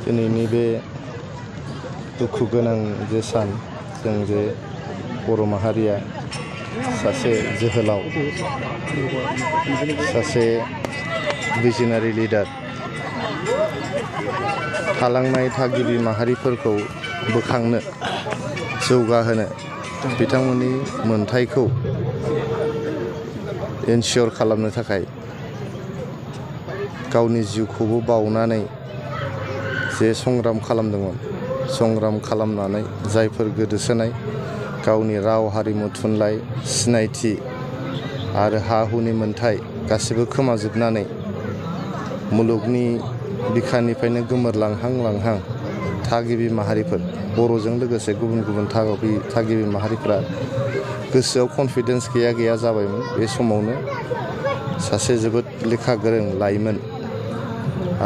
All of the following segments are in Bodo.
दिनैनि बे दुखु गोनां जे सान जों जे बर' माहारिया सासे जोहोलाव, सासे भिजनारि लिडार, थालांनाय थागिबि माहारिफोरखौ बोखांनो, जौगाहोनो, बिथांमोननि मोनथायखौ एनसियर खालामनो थाखाय गावनि जिउखौबो बावनानै जे संग्राम खालामदोंमोन, संग्राम खालामनानै जायफोर गोदोसोनाय गावनि राव, हारिमु, थुनलाइ, सिनायथि आरो हा हुनि मोन्थाय गासिबो खोमाजोबनानै मुलुगनि बिखानिफ्रायनो गोमोरलांहां थागिबि माहारिफोर, बर'जों लोगोसे गुबुन गुबुन थागिबि माहारिफोरा गोसोआव कनफिडेन्स गैया जाबायमोन। बे समावनो सासे जोबोद लेखा गोरों लाइमोन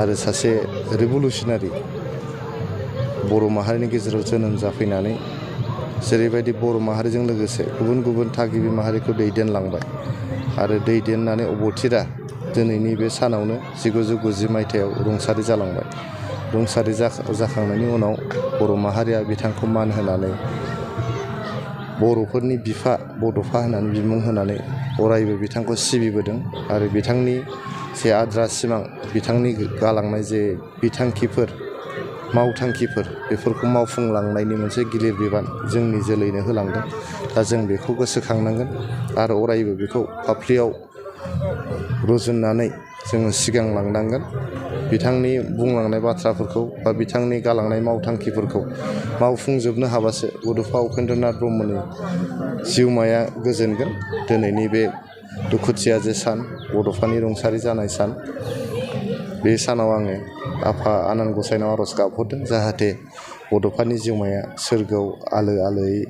आरो सासे रिभलुसनारि बर' माहारिनि गेजेराव जोनोम जाफैनानै जेरैबायदि बर' माहारिजों लोगोसे गुबुन गुबुन थागिबि माहारिखौ दैदेनलांबाय आरो दैदेननानै अबथिरा दिनैनि बे सानावनो 1990 मायथाइयाव रुंसारि जालांबाय। रुंसारि जाखांनायनि उनाव बर' माहारिया बिथांखौ मान होनानै बर'फोरनि बिफा बड'फा होननानै बिमुं होनानै अरायबो बिथांखौ सिबिबोदों आरो बिथांनि जे आद्रा सिमां, बिथांनि गालांनाय जे बिथांखिफोर, मावथांखिफोर, बेफोरखौ मावफुंलांनायनि मोनसे गिलिर बिबान जोंनि जोलैनो होलांदों। दा जों बेखौ गोसोखांनांगोन आरो अरायबो बेखौ फाफ्लियाव रुजुननानै जोङो सिगांलांनांगोन। बिथांनि बुंलांनाय बाथ्राफोरखौ बा बिथांनि गालांनाय मावथांखिफोरखौ मावफुंजोबनो हाबासो बड'फा उपेन्द्रनाथ ब्रह्मनि जिउमाया गोजोनगोन। दिनैनि बे दुखुथिया जे सान, बड'फानि रुंसारि जानाय सान, बे सानाव आङो आफा आनान गसाइनाव आर'ज गाबहरदों जाहाथे बड'फानि जिउमाया सोरगोआव आलो आलोयै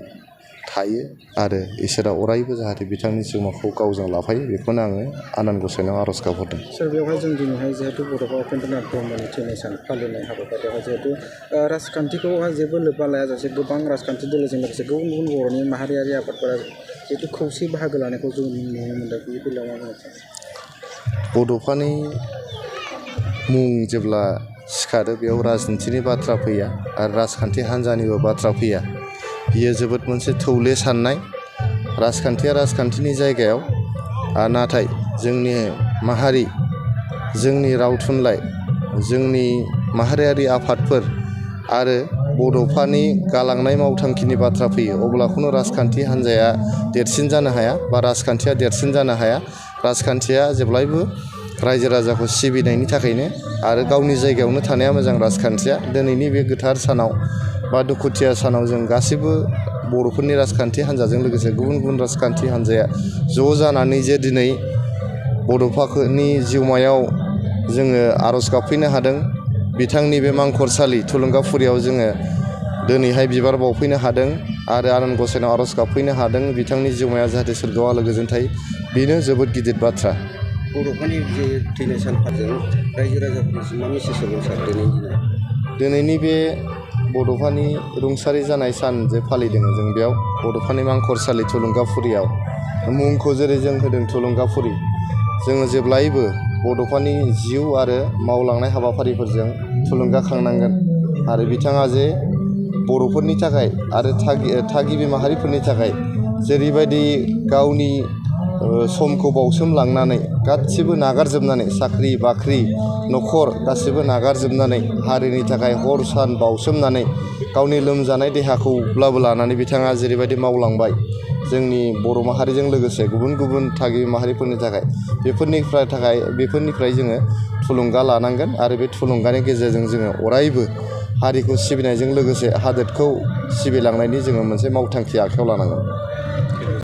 थायो आरो इसोरा अरायबो जाहाथे बिथांनि जिउमाखौ गावजों लाफायो, बेखौनो आङो आनान गसाइनाव आर'ज गाबहरदों। सार, बेवहाय जों दिनैहाय जिहेतु बड'फा उपेन्द्रनाथ ब्रह्मनि थैनाय सान फालिनाय हाबाफारियावहाय जिहेतु राजखान्थिखौहाय जेबो लोब्बा लायाजासे गोबां राजखान्थि दोलोजों लोगोसे गुबुन गुबुन बर'नि माहारियारि आफादफोरा जिहेतु खौसे बाहागो लानायखौ जों नुनो मोन्दों। बे बेलायाव मा बुंनो सानो? बड'फानि मुं जेब्ला सिखारो बेयाव राजनिथिनि बाथ्रा फैया आरो राजखान्थि हान्जानिबो बाथ्रा फैया। बियो जोबोद मोनसे थौले साननाय। राजखान्थिया राजखान्थिनि जायगायाव, नाथाय जोंनि माहारि, जोंनि राव थुनलाइ, जोंनि माहारियारि आफादफोर आरो बड'फानि गालांनाय मावथांखिनि बाथ्रा फैयो, अब्ला खुनु राजखान्थि हान्जाया देरसिन जानो हाया बा राजखान्थिया देरसिन जानो हाया। राजखान्थिया जेब्लायबो रायजो राजाखौ सिबिनायनि थाखायनो आरो गावनि जायगायावनो थानाया मोजां। राजखान्थिया दिनैनि बे गोथार सानाव बा दुखुथिया सानाव जों गासैबो बर'फोरनि राजखान्थि हान्जाजों लोगोसे गुबुन गुबुन राजखान्थि हान्जाया ज' जानानै जे दिनै बड'फानि जिउमायाव जोङो आर'ज गाबफैनो हादों, बिथांनि बे मांखरसालि थुलुंगाफुरियाव जोङो दिनैहाय बिबार बावफैनो हादों आरो आनान गसाइनाव आर'ज गाबफैनो हादों बिथांनि जिउमाया जाहाथे सोरगोआव आलो गोजोन थायो, बेनो जोबोद गिदिर बाथ्रा। बर'फोरनि जे थैनाय सानफोरजों रायजो राजाफोरनिसिम मा मेसेज होगोन सार दिनैनि बे बड'फानि रुंसारि जानाय सान जे फालिदों जों, बेयाव बड'फानि मांखरसालि थुलुंगाफुरियाव मुंखौ जेरै जों होदों थुलुंगाफुरि, जोङो जेब्लायबो बड'फानि जिउ आरो मावलांनाय हाबाफारिफोरजों थुलुंगाखांनांगोन आरो बिथाङा जे बर'फोरनि थाखाय आरो थागिबि माहारिफोरनि थाखाय जेरैबायदि गावनि समखौ बावसोमलांनानै गासिबो नागारजोबनानै, साख्रि बाख्रि न'खर गासिबो नागारजोबनानै हारिनि थाखाय हर सान बावसोमनानै गावनि लोमजानाय देहाखौब्लाबो लानानै बिथाङा जेरैबायदि मावलांबाय जोंनि बर' माहारिजों लोगोसे गुबुन गुबुन थागिबि माहारिफोरनि थाखाय, बेफोरनिफ्राय जोङो थुलुंगा लानांगोन आरो बे थुलुंगानि गेजेरजों जोङो अरायबो हारिखौ सिबिनायजों लोगोसे हादोरखौ सिबिलांनायनि जोङो मोनसे मावथांखि आखायाव लानांगोन।